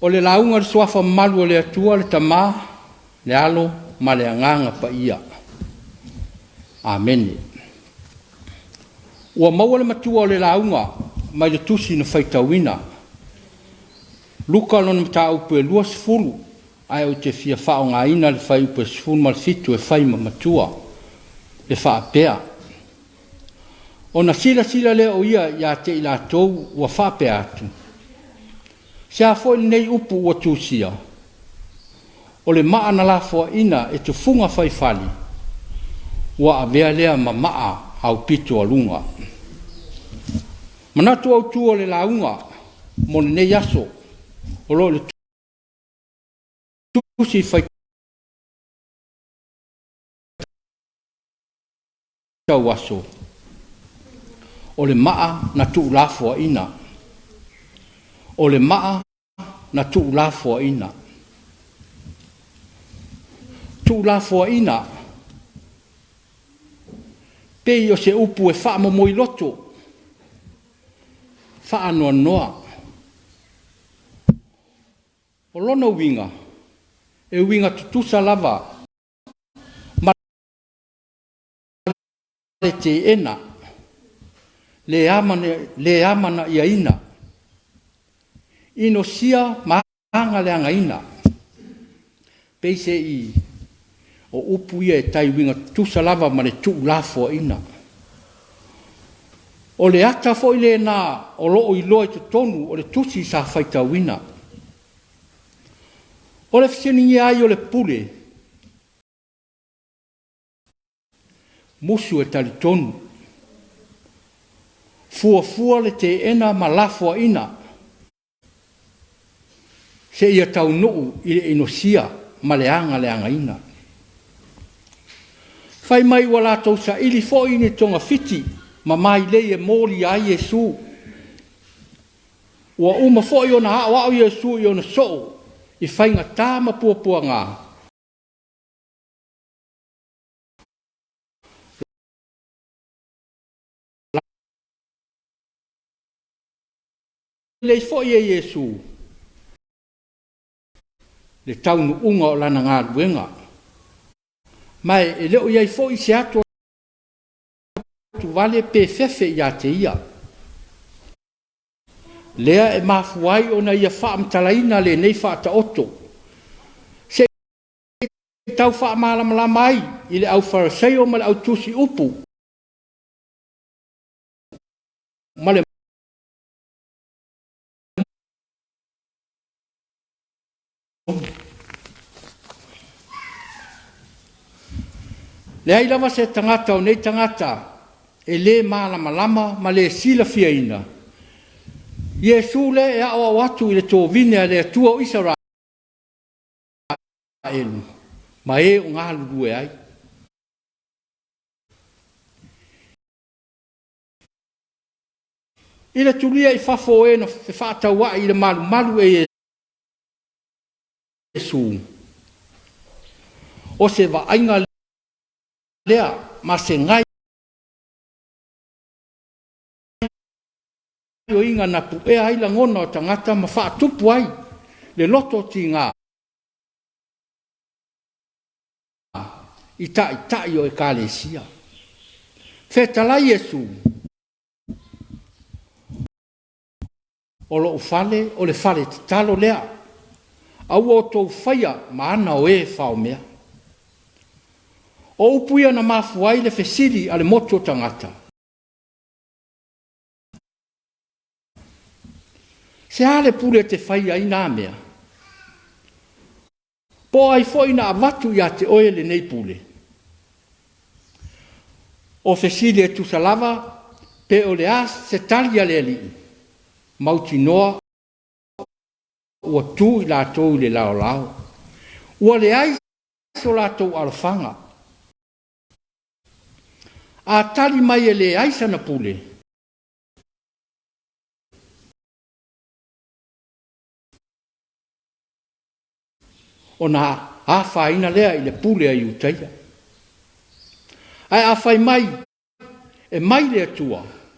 O le lauga i le Suafa mamalu o le Atua, le Tama, le Alo ma le Agaga Paia. Amene. Ua maua le matua o le lauga mai le tusi na faitauina. Luka lona mataupu e 20, ae ou te fia faaaogaina le fuaiupu e 17 e fai ma matua, e faapea, Ona silasila lea o ia ia te i latou ua faapea atu, Se a foi lenei upu ua tusia, o le maa na lafoaina e tufuga faifale, ua avea lea ma maa aupito a luga. Manatu autu o le lauga mo lenei aso o lo o i le tusi faitau aso, o le maa na tuulafoaina. O le maa na tuulafoaina. Tuulafoaina pei o se upu e faamomoiloto, faanoanoa. O lona uiga, e uiga tutusa lava ma le teena, le amanaiaina, inosia ma agaleagaina. Peiseai o upu ia e tai uiga tutusa lava ma le tuulafoaina. O le ata foi lena o lo o iloa i totonu o le tusi sa faitauina. O le fesiligia ai o le pule, musu e talitonu, fuafua le teena ma lafoaina seia taunuu i le inosia ma le agaleagaina. Fai mai ua latou saili foi ni togafiti ma mailei e molia ai Iesu. Ua uma foi ona aoao Iesu i ona soo i faigata ma puapuaga, lelei foi e Iesu le taunuuga o lana galuega, ma e le o i ai foi se atu vale pe fefe ia te ia. Lea e mafua ai ona ia faamatalaina lenei faataoto, se i tau faamalamalama ai i le aufarasaio ma le autusi upu ma le Leai lava se tagata o nei tagata e le malamalama ma le silafiaina Iesu lea e aoao atu i le tovine a le Atua o Isaraelu ma e o galulue ai. I le tulia i fafo o e na fefaataua'i i le malumalu e Iesu, o se vaaiga lea ma se gaoioiga na puea ai lagona o tagata ma faatupu ai le loto tiga i taitai o Ekalesia. Fetalai Iesu, O lou fale o le fale tatalo lea, a ua outou faia ma ana o e faomea. O upu ia na mafua ai le fesili a le motu o tagata, Se a le pule e te faia ai nā mea? Po o ai foi na avatu ia te oe lenei pule? O fesili e tusa lava pe o le a se tali a le Alii, mautinoa ua tu i latou i le laolao. Ua leai so latou alofaga. A tali mai e leai sana pule, ona afaina lea i le pule a Iutaia. Ae a fai mai e mai le Atua,